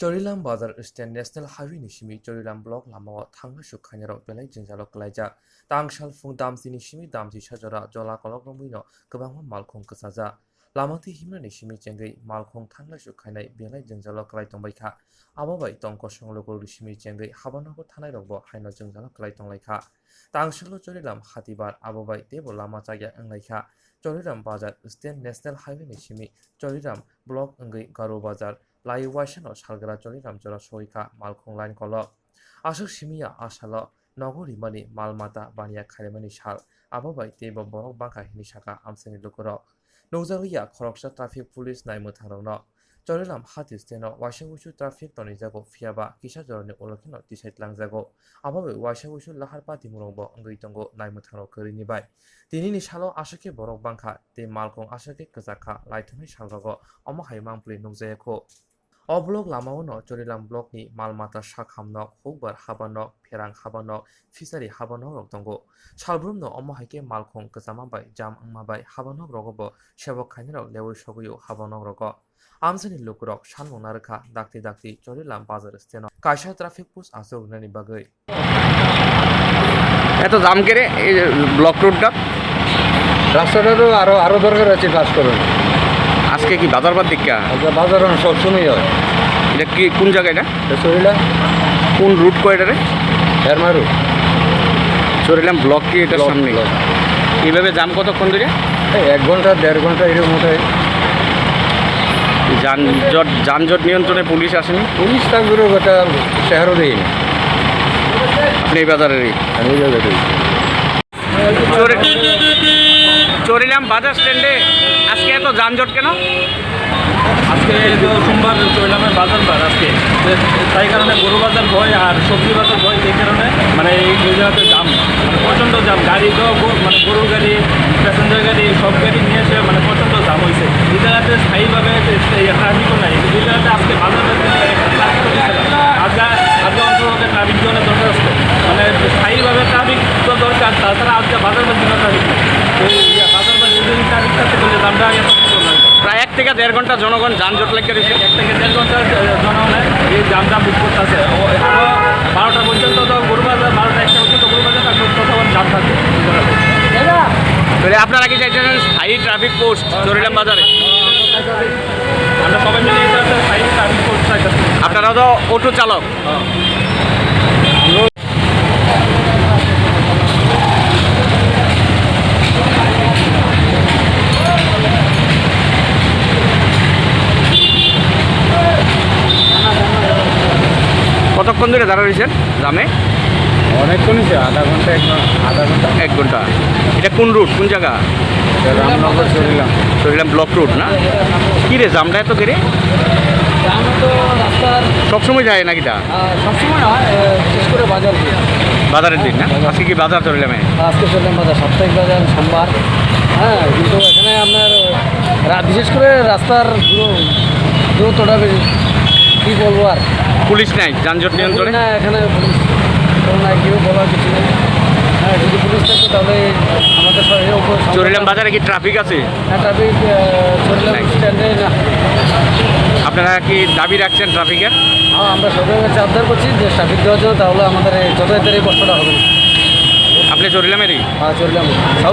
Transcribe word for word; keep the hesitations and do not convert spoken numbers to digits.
Chorilam Bazar Stand National Highway ni simi Chorilam Block lamao thangna suk khainarok belai jwngjalo kwlaijak. Tang salphung damsini simi damsi sajora jola kolok romwino kwbangma malkhung kwchajak. Lama twi himnani simi chengwi malkhung thangna suk khainai belai jwngjalo kwlai tongbaikha. Abo bai tong kosong lukurokni simi chengwi habanogo thanairokbo haino jwngjalo kwlai tonglaikha. Tang salo Chorilam hatibar abo bai teibo lama chakya wnglaikha. Chorilam Bazar Stand National Highway ni simi Chorilam Block wngwi Garu Bazar lai waisano salgra Chorilam jora soikha malkhung line kolok. Aswk simiya a salo nogo rimani mal mata baniya khaimani sal, abo bai teibo borok bangkha hini sakha amchaini lukurok. Nukjakliya khoroksa traffic police naimwthangrokno. Chorilam hati steno waisa wuisu traffic tonijago, phiyaba kisa jorani ulo kheno tisai tlangjago. Abo bai waisa wuisu lahar patimungbo wngwi tongo naimwthangrok kwrwini bai. Tinini salo aswk khe borok bangkha tei malkhung aswk khe kwchak kha, laithumni salrogo omo hai mangpili nukjaya kho. O block lamao no Chorilam block ni mal mata sak hamnok, hukbar habanok, pherang habanok, fishery habanok rok tongo. Salbrumno omo hai khe malkhung kwchama bai jam wngma bai habanok rogo bo sebok khainai rok leui sogwi o habanok rogo. Amchaini lukurok sanmung narwkha dakti dakti Chorilam bazar steno kaisa traffic post achuk rwnani bagwi. এত জাম কেরে এই ব্লক রোডটা? রাস্তাটা তো আরো, আরো দরকার আছে কাজ করার। আজকে কি বাজার বার দিককা? আচ্ছা, বাজার সব সময় হয়। এটা কি, কোন জায়গা এটা? এটা চরিলা। কোন রুট কয় এটারে? হেরমারু। চরিলাম ব্লক কি এটার ব্লক, সামনে? ব্লক। এইভাবে জাম কতক্ষণ ধরে? এই এক ঘন্টা, দেড় ঘন্টা এরকম ওঠে। যানজট, যানজট নিয়ন্ত্রণে পুলিশ আসেনি? পুলিশ থাকবে, ওটা চেহারা দেয়নি। আপনি এই বাজারেরই? আমি এই বাজারেরই। চরি-, চরিলাম বাজার স্ট্যান্ডে আজকে এত যানজট কেন? আজকে তো সোমবার, চরিলামের বাজার বার আজকে, তাই কারণে গরু বাজার বয় আর সবজি বাজার বয়, সেই কারণে মানে এই, এই জায়গাতে জাম, মানে প্রচণ্ড জাম। গাড়ি তো গো-, মানে গরুর গাড়ি, প্যাসেঞ্জার গাড়ি, সব গাড়ি নিয়ে এসে মানে প্রচণ্ড জাম হয়েছে। এই জায়গাতে স্থায়ীভাবে ট্রাফিকও নাই, এই জায়গাতে আজকে বাজার বার দিলে একটা ট্রাফিক হয়েছে। আজকে, আজকে অন্তত ট্রাফিক জোনের দরখাস্ত, মানে স্থায়ীভাবে ট্রাফিক তো দরকার, তাছাড়া আজকে বাজার বার দিলে ট্রাফিক নাই। তো এই বাজার বার যদি ট্রাফিক থাকতে তাহলে আমরা এত কিছু নয়। প্রায় এক থেকে দেড় ঘন্টা জনগণ যানজট লাগিয়ে রয়েছে। এক থেকে দেড় ঘন্টা, আহ, জনগণের এই জাম জাম বুক করতেছে। ও, এখনো বারোটা পর্যন্ত তো গরু বাজার, বারোটা একটা পর্যন্ত গরু বাজার থাকবে, ততক্ষণ জাম থাকবে। তাহলে আপনারা কি চাইছেন স্থায়ী ট্রাফিক পোস্ট চরিলাম বাজারে? আমরা সবাই মিলে এটা একটা স্থায়ী ট্রাফিক পোস্ট চাইতেছি। আপনারা তো অটো চালক। হ্যাঁ। কতক্ষণ ধরে দাঁড়া রয়েছেন জামে? অনেকক্ষণ হয়েছে, আধা ঘন্টা, এক ঘন্টা, আধা ঘন্টা। এক ঘন্টা। এটা কোন রুট, কোন জায়গা? এটা রামনগর চরিলাম। চরিলাম ব্লক রোড না? কি রে, জামটা এত কেরে? জাম তো রাস্তার সবসময় যায় নাকি তা? আহ, সবসময় নয়, আহ, বিশেষ করে বাজার দিন। বাজারের দিন না? বাজার। আজকে কি বাজার চরিলামে? আজকে চরিলাম বাজার, সাপ্তাহিক বাজার, সোমবার। হ্যাঁ, কিন্তু এখানে আপনার রা-, বিশেষ করে রাস্তার দূর-, দূরত্বটা বেশি, কী বলবো আর? পুলিশ নাই যানজট নিয়ন্ত্রণে? না, এখানে পুলিশ কোনো নাই, কেউ বলার কিছু নেই। হ্যাঁ, যদি পুলিশ থাকতো তাহলে আমাদের সব এই উপর চরিলাম বাজারে কি ট্রাফিক আছে? হ্যাঁ, ট্রাফিক, আহ, চরিলাম নাই। স্ট্যান্ডে না। আপনারা কি দাবি রাখছেন ট্রাফিকের? হ্যাঁ, আমরা সরকারের কাছে আবদার করছি যে ট্রাফিক দেওয়ার জন্য, তাহলে আমাদের এই যাতায়াতের এই কষ্টটা হবে না। আপনি চরিলামেরই? হ্যাঁ, চরিলাম।